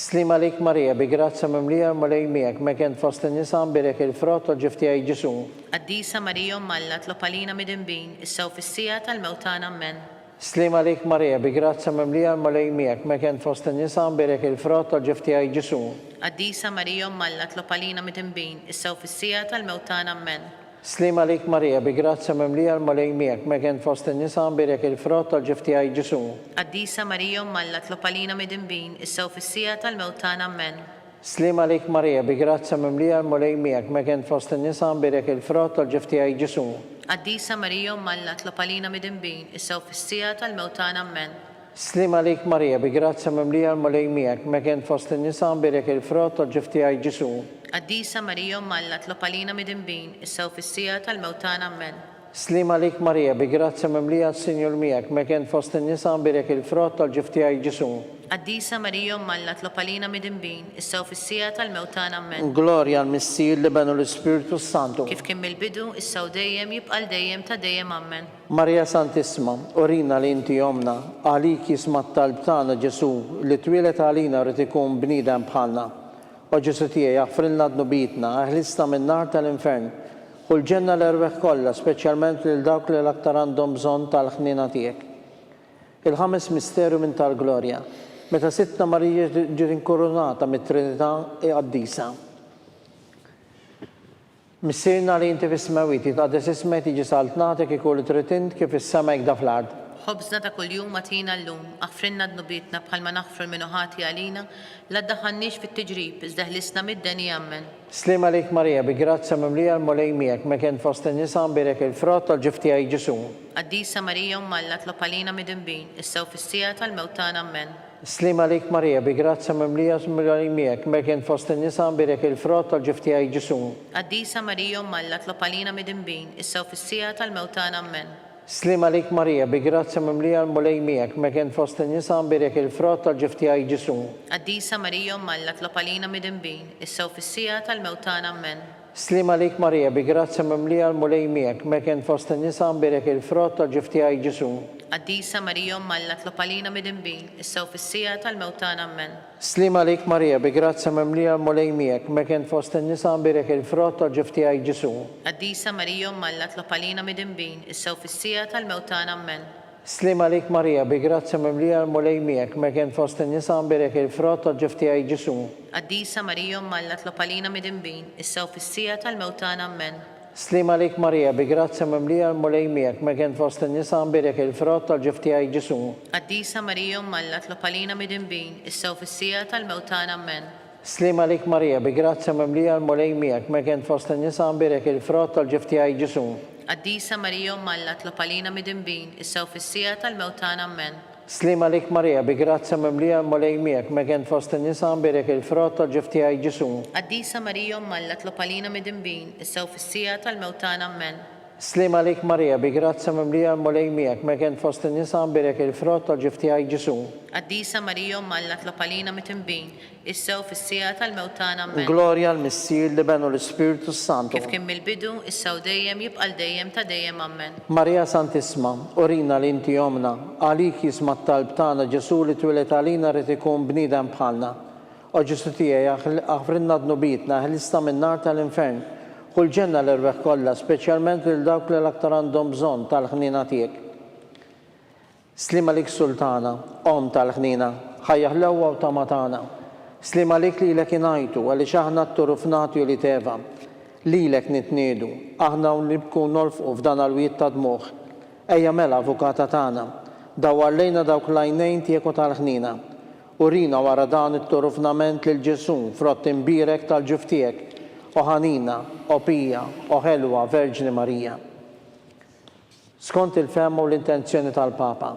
Sliem għalik Marija, bi grazzja mimlija l-Mulej miegħek, megħent fost in-nisa mbierek il-frott tal-ġuf tiegħi Ġesù. Qaddisa Marija Omm Alla tlob għalina midinbin, issa u fis-siegħa tal-mewt tagħna. Ammen. Sliem għalik Marija, bi grazzja mimlija l-Mulej miegħek, megħent fost in-nisa mbierek il-frott tal-ġuf tiegħi Ġesù. Qaddisa Marija Omm Alla tlob għalina midinbin, issa u fis-siegħa tal-mewt tagħna. Ammen. Sliem għalik Marija, bi grazzja mimlija l-Mulej miegħek, megħent fost in-nisa mbierek il-frott tal-ġuf tiegħi Ġesù. Qaddisa Marija Omm Alla tlob għalina midinbin, issa u fis-siegħa tal-mewt tagħna. Ammen. Sliem għalik Marija, bi grazzja mimlija l-Mulej miegħek, megħent fost in-nisa mbierek il-frott tal-ġuf tiegħi Ġesù. Qaddisa Marija Omm Alla tlob għalina midinbin, issa u fis-siegħa tal-mewt tagħna. Ammen. Sliem għalik Marija, bi grazzja mimlija l-Mulej miegħek, megħent fost in-nisa mbierek il-frott tal-ġuf tiegħi Ġesù. Qaddisa Marija Omm Alla tlob għalina midinbin, issa u fis-siegħa tal-mewt tagħna. Ammen. Sliem għalik Marija, bi grazzja mimlija s-Sinjur miegħek, mekent fost in-nisa mbierek il-frott tal-ġuf tiegħek Ġesù. Qaddisa Marija Omm Alla tlob għalina midinbin, issa u fis-siegħa tal-mewt tagħna Ammen. Glorja għall-Missier, l-Iben u l-Ispirtu s-Santu. Kif kien mill-bidu, issa u dejjem, jibqa' għal dejjem ta' dejjem Ammen. Marija Santissima, urina li inti Ommna, għalik jisma' t-talb tagħna Ġesù li twieled għalina ried ikun bniedem bħalna. O Ġesù tiegħi aħfrilna dnubietna, eħlisna min-nar tal-infern, ħu l-ġenna l-erwieħ kollha, speċjalment lil dawk li l-aktar għandhom bżonn tal-ħniena tiegħek. Il-ħames misteru minn tal-glorja, meta Sidtna Marija ġiet inkurunata mit-Trinità Qaddisa. Missierna li inti fis-smewwiet, jitqaddes ismek, tiġi saltnatek, ikun li trid int, kif fis-sema hekk da fl-art. Ħobżna ta' kuljum agħtina llum, aħfrilna dnubietna bħalma naħfru 'l min hu ħati għalina, la ddaħħalniex fit-tiġrib, iżda ħlisna mid-deni. Ammen. Sliem għalik Marija, bi grazzja mimlija l-Mulej miegħek, mekent fost in-nisa mbierek il-frott tal-ġuf tiegħek Ġesù. Qaddisa Marija Omm Alla tlob għalina midinbin, issa u fis-siegħa tal-mewt tagħna. Ammen. Sliem għalik Marija, bi grazzja mimlija l-Mulej miegħek, mekent fost in-nisa mbierek il-frott tal-ġuf tiegħek Ġesù. Qaddisa Marija Omm Alla tlob għalina midinbin, issa u fis-siegħa tal-mewt tagħna. Ammen. Sliem għalik Marija, bi grazzja mimlija l-Mulej miegħek, mekent fost in-nisa mbierek il-frott tal-ġuf tiegħek Ġesù. Qaddisa Marija Omm Alla tlob għalina midinbin, issa u fis-siegħa tal-mewt tagħna. Ammen. Sliem għalik Marija, bi grazzja mimlija l-Mulej miegħek, mekent fost in-nisa mbierek il-frott tal-ġuf tiegħek Ġesù. Qaddisa Marija Omm Alla tlob għalina midinbin, issa u fis-siegħa tal-mewt tagħna. Ammen. Sliem għalik Marija, bi grazzja mimlija l-Mulej miegħek, mekent fost in-nisa mbierek il-frott tal-ġuf tiegħek Ġesù. Qaddisa Marija Omm Alla tlob għalina midinbin, issa u fis-siegħa tal-mewt tagħna. Ammen. Sliem għalik Marija, bi grazzja mimlija l-Mulej miegħek, mekent fost in-nisa mbierek il-frott tal-ġuf tiegħek Ġesù. Qaddisa Marija Omm Alla tlob għalina midinbin, issa u fis-siegħa tal-mewt tagħna. Ammen. Sliem għalik Marija, bi grazzja mimlija l-Mulej miegħek, mekent fost in-nisa mbierek il-frott tal-ġuf tiegħek Ġesù. Qaddisa Marija Omm Alla tlob għalina midinbin, issa u fis-siegħa tal-mewt tagħna. Ammen. Sliem għalik Marija, bi grazzja mimlija l-Mulej miegħek, mekent fost in-nisa mbierek il-frott tal-ġuf tiegħek Ġesù. Qaddisa Marija Omm Alla tlob għalina midinbin, issa u fis-siegħa tal-mewt tagħna. Ammen. Sliem għalik Marija, bi grazzja mimlija l-Mulej miegħek, mekent fost in-nisa mbierek il-frott tal-ġuf tiegħek Ġesù. Qaddisa Marija Omm Alla tlob għalina midinbin, issa u fis-siegħa tal-mewt tagħna. Ammen. Sliem għalik Marija, bi grazzja mimlija l-Mulej miegħek, mekent fost in-nisa mbierek il-frott tal-ġuf tiegħek Ġesù. Qaddisa Marija Omm Alla tlob għalina mitinbin, issa u fis-siegħa tal-mewt tagħna. Ammen. Glorja l-Missier, l-Iben u l-Ispirtu s-Santu. Kif kien mill-bidu, issa u dejjem, jibqa' għal dejjem ta' dejjem. Ammen. Marija Santissma, urina li inti Ommna, għalik jisma' t-talb tagħna Ġesù li twieled għalina ried ikun bniedem bħalna. O Ġesù tiegħi, aħfrilna dnubietna, eħlisna min-nar tal-infern. Ħu l-ġenna l-erwieħ kollha, speċjalment lil dawk li l-aktar għandhom bżonn tal-ħniena tiegħek. Sliem għalik Sultana, Omm tal-ħniena, ħajja ħlewwa u tama tagħna. Sliem għalik lilek ingħajtu, għaliex aħna t-turufnati ulied Eva. Lilek nitniegħdu, aħna u nibku u nolfqu f'dan għal-wied ta' dmugħ. Ejja mela, Avukata tagħna, dawwar lejna dawk l-għajnejn tiegħek u tal-ħniena. Urina wara dan it-turufnament lil Ġesù, frott imbierek tal-ġuf tiegħek, o ħanina, o pija, o ħelwa Verġni Marija. Skont il-fehma u l-intenzjoni tal-Papa.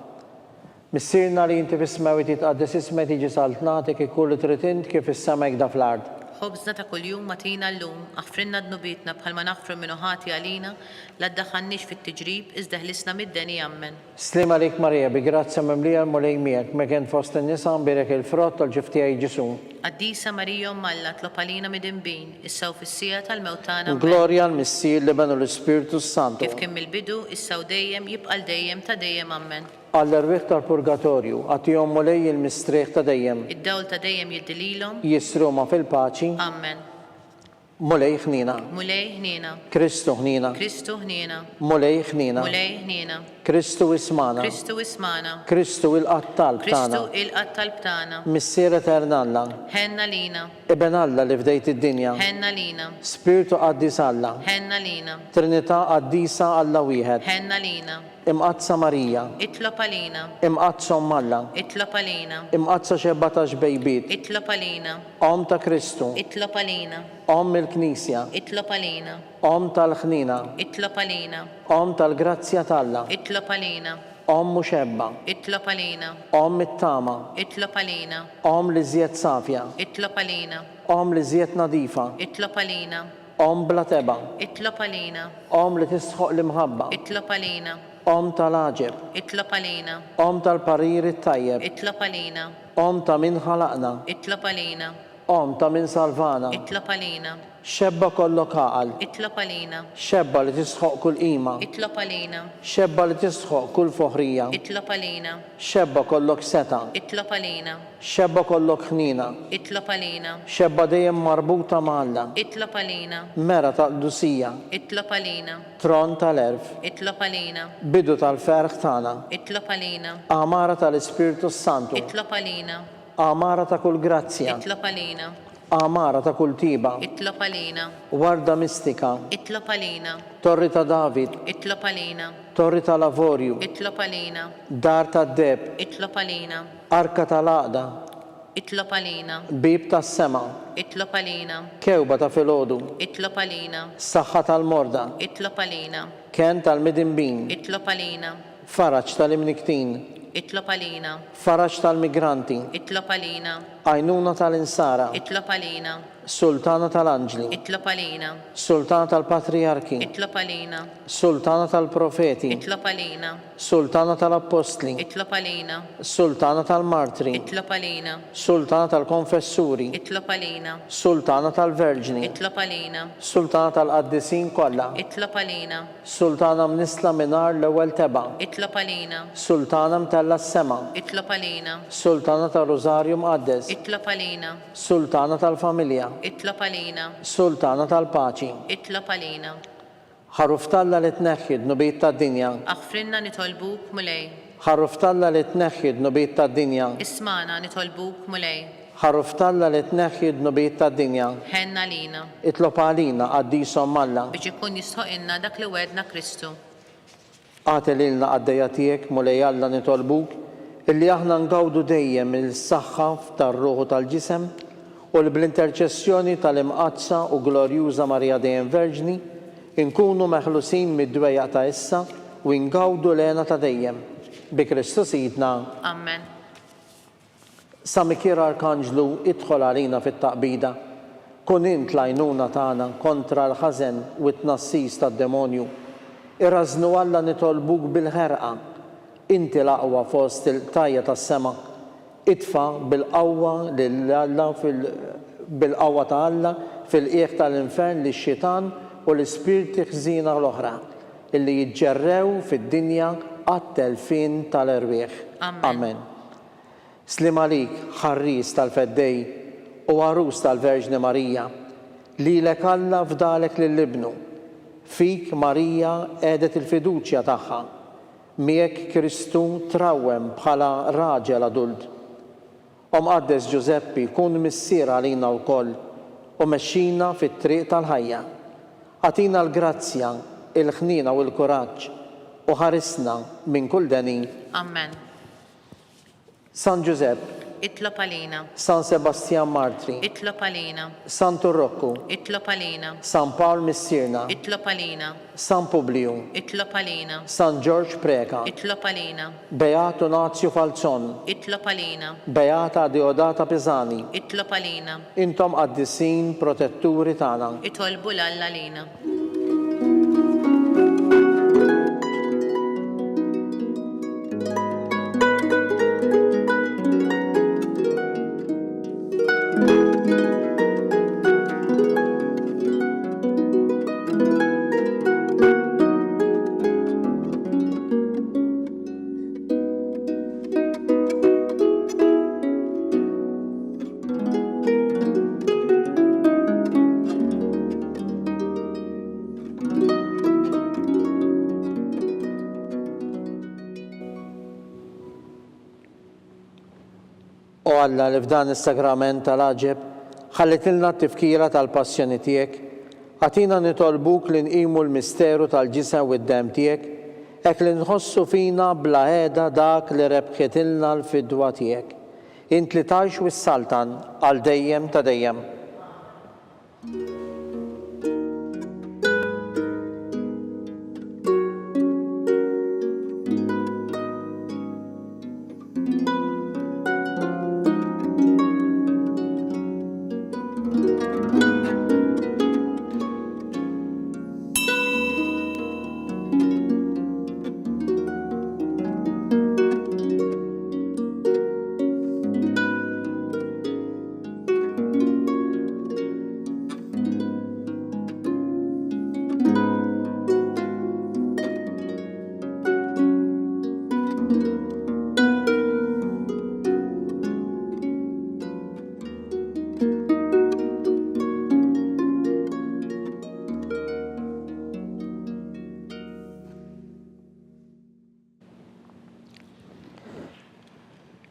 Missierna li inti fis-smewwiet jitqaddes ismek tiġi saltnatek ikun li trid int kif fis-sema hekk da fl-art. Ħobżna ta' kuljum agħtina llum, aħfrilna dnubietna bħalma naħfru 'l min hu ħati għalina, la ddaħħalniex fit-tiġrib, iżda eħlisna mid-deni. Ammen. Sliem għalik Marija, bi grazzja mimlija l-Mulej miegħek, mekent fost in-nisa mbierek il-frott tal-ġuf tiegħek Ġesù. Qaddisa Marija Omm Alla tlob għalina midinbin, issa u fis-siegħa tal-mewt tagħna. Ammen. Glorja l-Missier, l-Iben u l-Ispirtu s-Santu. Kif kien mill-bidu, issa u dejjem, jibqa' għal dejjem ta' dejjem. Ammen. Għall-erwieħ tal-purgatorju, agħtihom Mulej il-mistrieħ ta' dejjem. Id-dawl ta' dejjem jiddi lilhom. Jisruma fil-paċi. Ammen. Mulej ħniena. Mulej ħniena. Kristu ħniena. Kristu ħniena. Mulej ħniena. Mulej ħniena. Kristu ismagħna. Kristu ismagħna. Kristu ilqa' t-talb tagħna. Kristu ilqa' t-talb tagħna. Missier etern Alla. Ħenn għalina. Iben Alla li fdejt id-dinja. Ħenn għalina. Spirtu Qaddis Alla. Ħenn għalina. Trinità Qaddisa Alla wieħed. Ħenn għalina. Imqaddsa Marija. Itlob għalina. Imqaddsa Omm Alla. Itlob għalina. Imqaddsa xebba ta' xbejbiet. Itlob għalina. Omm ta' Kristu. Itlob għalina. Omm il-Knisja. Itlob għalina. Omm tal-ħniena. Itlob għalina. Omm tal-grazzja t'Alla. Itlob għalina. Omm u xebba. Itlob għalina. Omm it-tama. Itlob għalina. Omm l-iżjed safja. Itlob għalina. Omm l-iżjed nadifa. Itlob għalina. Omm bla tebgħa. Itlob għalina. Omm li tistħoqq l-imħabba. Itlob għalina. Omm tal-għaġeb. Itlob għalina. Omm tal-parir it-tajjeb. Itlob għalina. Omm ta' min ħalaqna. Itlob għalina. Omm ta' min salvana. Itlob għalina. Xebba kollok għaqal. Itlob għalina. Xebba li tistħoqq kull qima. Itlob għalina. Xebba li tistħoqq kull foħrija. Itlob għalina. Xebba kollok setgħa. Itlob għalina. Xebba kollok ħniena. Itlob għalina. Xebba dejjem marbuta ma' Alla. Itlob għalina. Mera tal-qdusija. Itlob għalina. Tron tal-għerf. Itlob għalina. Bidu tal-ferħ tagħna. Itlob għalina. Għamara tal-Ispirtu s-Santu. Itlob għalina. Għamara ta' kull grazzja. Itlob għalina. Għamara ta' kull tiba. Itlob għalina. Warda mistika. Itlob għalina. Torri ta' David. Itlob għalina. Torri tal-avorju. Itlob għalina. Dar tad-deheb. Itlob għalina. Arka tal-għaqda. Itlob għalina. Bieb tas-sema. Itlob għalina. Kewba ta' filgħodu. Itlob għalina. Saħħa tal-morda. Itlob għalina. Kenn tal-midinbin. Itlob għalina. Faraġ tal-imnikktin. Itlob għalina. Faraġ tal-migranti. Itlob għalina. Għajnuna tal-insara. Itlob għalina. Sultana tal-anġli. Itlob għalina. Sultana tal-patrijarki. Itlob għalina. Sultana tal-profeti. Itlob għalina. Sultana tal-appostli. Itlob għalina. Sultana tal-martri. Itlob għalina. Sultana tal-konfessuri. Itlob għalina. Sultana tal-verġni. Itlob għalina. Sultana tal-qaddisin kollha. Itlob għalina. Sultana mnissla mingħajr l-ewwel tebgħa. Itlob għalina. Sultana mtellgħa s-sema. Itlob għalina. Sultana tar-Rużarju Mqaddes. Itlob għalina. Sultana tal-familja. Itlob għalina. Sultana tal-paċi. Itlob għalina. Ħaruf t'Alla li tneħħi d-dnubiet tad-dinja. Aħfrilna nitolbuk, Mulej. Ħaruf t'Alla li tneħħi d-dnubiet tad-dinja. Ismagħna nitolbuk, Mulej. Ħaruf t'Alla li tneħħi d-dnubiet tad-dinja. Ħenn għalina. Itlob għalina, Qaddis Omm Alla. Biex ikun jistħoqilna dak li wegħedna Kristu. Agħti lilna qaddejja tiegħek, Mulej Alla nitolbuk, illi aħna ngawdu dejjem il-saħħa tar-ruħ u tal-ġisem, u li bl-interċessjoni tal-Imqaddsa u Glorjuża Marija Dejjem Verġni, inkunu meħlusin mid-dwejjaq ta' issa u ingawdu l-hena ta' dejjem. Bi Kristu Sidna. Ammen. Sa Mikiel Arkanġlu idħol għalina fit-taqbida. Kun int l-għajnuna tagħna kontra l-ħażen u t-tnassis tad-demonju. Irażżnu Alla nitolbuk bil-ħerqa. Inti l-aqwa fost il-qtajja tas-sema. Itfa' bil-qawwa lil Alla fil bil-qawwa ta' Alla fil-qiegħ tal-infern lix-xitan u l-ispirti ħżiena l-oħra, illi jiġġerrew fid-dinja għat-telfien tal-erwieħ. Amen. Sliem għalik, ħarries tal-Feddej u għarus tal-Verġni Marija. Lilek Alla fdalek lil Ibnu. Fik Marija qegħdet il-fiduċja tagħha. Miegħek Kristu trawwem bħala raġel adult. O Mqaddes Ġużeppi, kun missier għalina wkoll u mexxina fit-triq tal-ħajja. Agħtina l-grazzja, il-ħniena u l-kuraġġ, u ħarisna minn kull deni. Amen. San Ġużepp. Itlob għalina. San Sebastjan Martri. Itlob għalina. Santu Rokku. Itlob għalina. San Pawl Missierna. Itlob għalina. San Publiju. Itlob għalina. San Ġorġ Preca. Itlob għalina. Beatu Nazju Falzon. Itlob għalina. Beata Adeodata Pisani. Itlob għalina. Intom qaddisin protetturi tagħna. Itolbu 'l Alla għalina. O Alla li f'dan is-sagrament tal-għaġeb ħallitilna t-tifkira tal-passjoni tiegħek, agħtina nitolbuk li nqimu l-misteru tal-ġisem u d-demm tiegħek, hekk li nħossu fina bla heda dak li rebħitilna l-fidwa tiegħek. Int li tgħix u ssaltan għal dejjem ta' dejjem.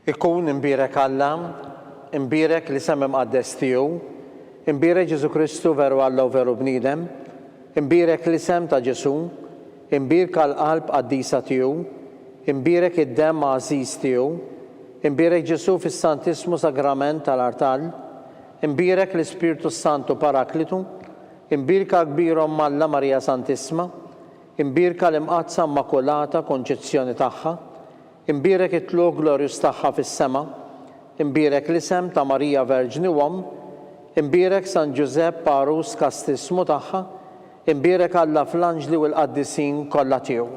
Ikun imbierek Alla, imbierek l-isem imqaddes tiegħu, imbierek Ġesù Kristu veru Alla u veru bniedem, imbierek l-isem ta' Ġesù, imbierka l-qalb qaddisa tiegħu, imbierek id-demm għażiż tiegħu, imbierek Ġesù fis-Santissmu Sagrament tal-artal, imbierek l-Ispirtu s-Santu Paraklitu, imbierka kbir Omm Alla Marija Santissma, imbierka l-Imqaddsa Immakulata Konċezzjoni tagħha, Imbierek it-tlugħ glorjuż tagħha fis-sema, imbierek l-isem ta' Marija Verġni u Omm, imbierek San Ġużepp għarus kastissmu tagħha, imbierek Alla fl-anġli u l-qaddisin kollha tiegħu.